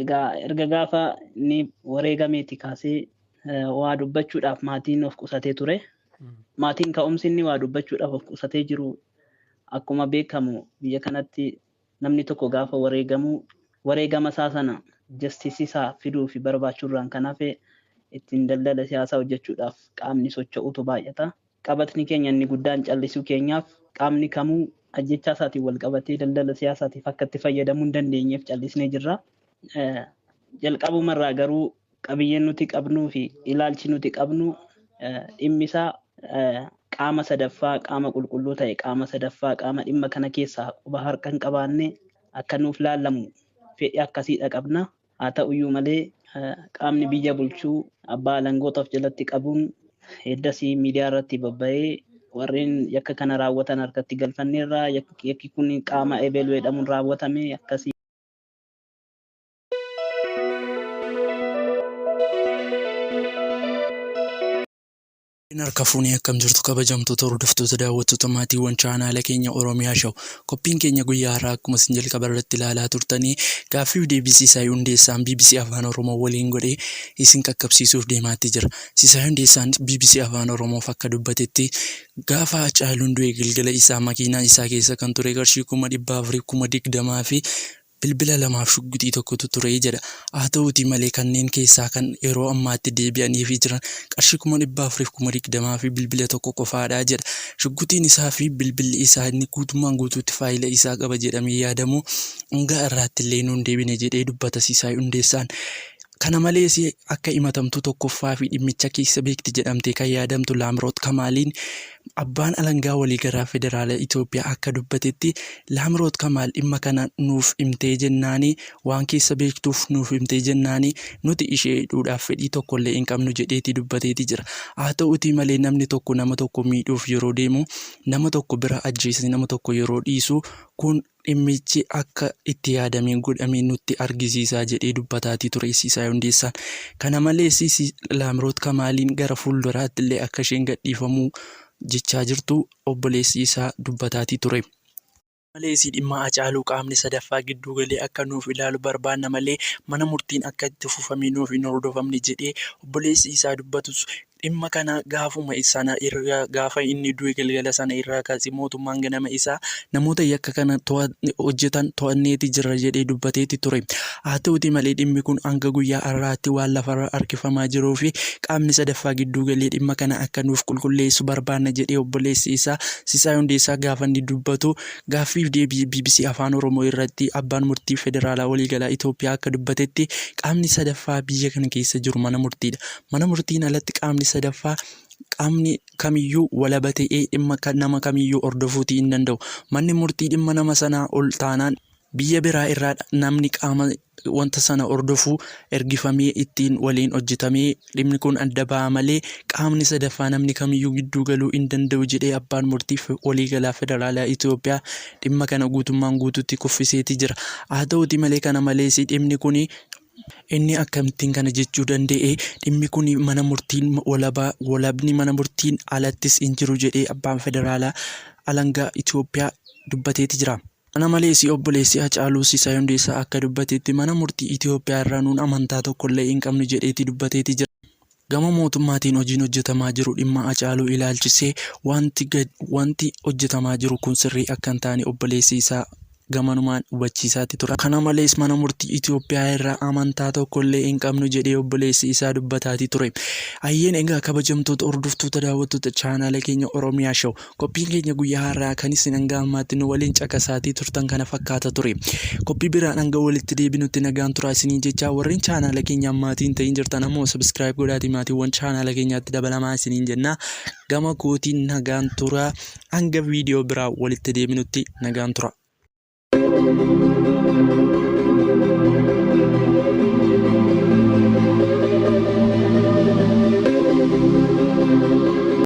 Egaa erga gaafa inni wareegameeti kaasee waa dubbachuudhaaf maatiin of qusatee ture. Maatiin ka'umsi inni waa dubbachuudhaaf of qusatee jiru akkuma beekamu biyya kanatti namni tokko gaafa wareegamu wareegama isaa sana justice isaa fiduu fi barbaachuurraan kan hafe ittiin daldala siyaasaa hojjechuudhaaf qaamni socho'utu baay'ata. Qabatni keenya inni guddaan callisuu keenyaaf qaamni kamuu ajjechaa isaatiin wal qabatee daldala siyaasaatiif akka itti fayyadamuu hin dandeenyeef callisnee jirra. Jalqabumarraa garuu qabiyyeen nuti qabnuu fi ilaalchi nuti qabnu dhimmi isaa qaama sadaffaa qaama qulqulluu ta'e qaama sadaffaa qaama dhimma kana keessaa quba harka hin qabaanne akka nuuf laallamu fedhii akkasiidha qabna. Haa ta'uyyuu malee qaamni biyya bulchuu abbaa alangoota of jalatti qabuun heddasii miidiyaa irratti babba'ee warreen yakka kana raawwatan harkatti galfanneerra yakki kun qaama ebelu jedhamuun raawwatame akkasii. Harka fuunee akkam jirtu kabajamtoota hordoftoota daawwattoota maatiiwwan chaanaala keenya Oromiyaa Show. Qophiin keenya guyyaa har'aa akkuma isin jalqaba irratti ilaalaa turtanii gaaffiif deebii Sisaay Hundeessaan BBC Afaan Oromoo waliin godhee isin qaqqabsiisuuf deemaatti jira. Sisaay Hundeessaan BBC Afaan Oromoof akka dubbatetti gaafa Hacaaluun du'e galgala isaa makiinaa isaa keessa kan ture qarshii 420,000 fi bilbila lamaaf shugguxii tokkotu ture jedha. Haa ta'uutii malee kanneen keessaa kan yeroo ammaatti deebi'aniifii jiran qarshii 420,000 fi bilbila tokko qofaadha jedha. Shugguxiin isaa fi bilbilli isaa inni guutummaan guutuutti faayila isaa qaba jedhamee yaadamu hanga har'aatti illee nuun deebine jedhee dubbata Sisaay Hundeessaan. Kana malees akka himatamtuu tokkoffaa fi dhimmicha keessa beekti jedhamtee kan yaadamtu Laamroot Kamaaliin abbaan alangaa waliigalaa federaala Itoophiyaa akka dubbatetti Laamroot Kamaal dhimma kana nuuf himtee jennaani waan keessa beektuuf nuuf himtee jennaani nuti ishee hidhuudhaaf fedhii tokkollee hin qabnu jedheeti dubbateeti jira. Haa ta'uutii malee namni tokko nama tokko miidhuuf yeroo deemu nama tokko bira ajjeesee nama tokko yeroo dhiisu kun dhimmichi akka itti yaadamee godhame nutti argisiisa jedhee dubbataatii ture Sisaay Hundeessaan. Kana malees Laamroot Kamaaliin gara fuulduraatti illee akka isheen gadhiifamuu jechaa jirtu obboleessi isaa dubbataatii ture. Malees dhimma Hacaaluu qaamni sadaffaa gidduu galee akka nuuf ilaalu barbaanna malee mana murtiin akka itti fufamee nuuf hin hordofamne jedhee obboleessi isaa dubbatus Dhimma kana gaafuma sana irraa gaafa inni du'e galgala sana irraa kaasee mootummaan ganama isaa namoota yakka kana hojjetan to'anneeti jirra jedhee dubbateeti ture. Haa ta'uti malee dhimmi kun hanga guyyaa har'aatti waan lafarra harkifamaa jiruu fi qaamni sadaffaa gidduu galee dhimma kana akka nuuf qulqulleessu barbaanna jedhee obboleessi isaa Sisaay Hundeessaa gaafa inni dubbatu gaaffiif deebii bbc Afaan Oromoo irratti abbaan murtii federaalaa waliigalaa Itoophiyaa akka dubbatetti qaamni sadaffaa biyya kana keessa jiru mana murtiidha. Mana murtiin alatti qaamni sadaffaa qaamni kamiyyuu walaba ta'ee dhimma nama kamiyyuu hordofuutii hin danda'u. Manni murtii dhimma nama sanaa ol taanaan biyya biraa irraa namni qaama wanta sana hordofu ergifamee ittiin waliin hojjetamee dhimmi kun adda ba'a malee qaamni sadaffaa namni kamiyyuu gidduu galuu hin danda'u jedhee abbaan murtii waliigalaa federaalaa Itoophiyaa dhimma kana guutummaan guutuutti kuffiseeti jira. Haa ta'uutii malee kana malees dhimmi kun Inni akkamittiin kana jechuu danda'e? Dhimmi kun mana murtiin walabaa, walabni mana murtiin alattis hin jiru jedhee abbaan federaalaa alangaa Itoophiyaa dubbateeti jira. Kana malees obboleessi Hacaaluu Sisaay Hundeessaa akka dubbatetti mana murtii Itoophiyaa irraa nuun amantaa tokkollee hin qabnu jedheeti dubbateeti jira. Gama mootummaatiin hojiin hojjetamaa jiru dhimma Hacaaluu ilaalchisee wanti wanti hojjetamaa jiru kun sirrii akka hin taane obboleessi isaa gamanumaan hubachiisaati ture. Kana malees mana murtii Itoophiyaa irraa amantaa tokkollee hin qabnu jedhee obboleessi isaa dubbataati ture. Hayyeen egaa kabajamtoota hordoftoota daawwattoota chaanaala keenya Oromiyaa Show Qophiin keenya guyyaa har'aa kan isin hanga ammaatti nu waliin caqasaatii turtan kana fakkaata ture. Qophii biraan hanga walitti deebinutti nagaan turaa isiniin jechaa warreen chaanaala keenya maatii hin ta'in jirtan ammoo subscribe godhaatii maatiiwwan chaanaala keenyaatti dabalamaa isiniin jenna. Gama kootiin nagaan turaa hanga viidiyoo biraa walitti deebinutti nagaan turaa.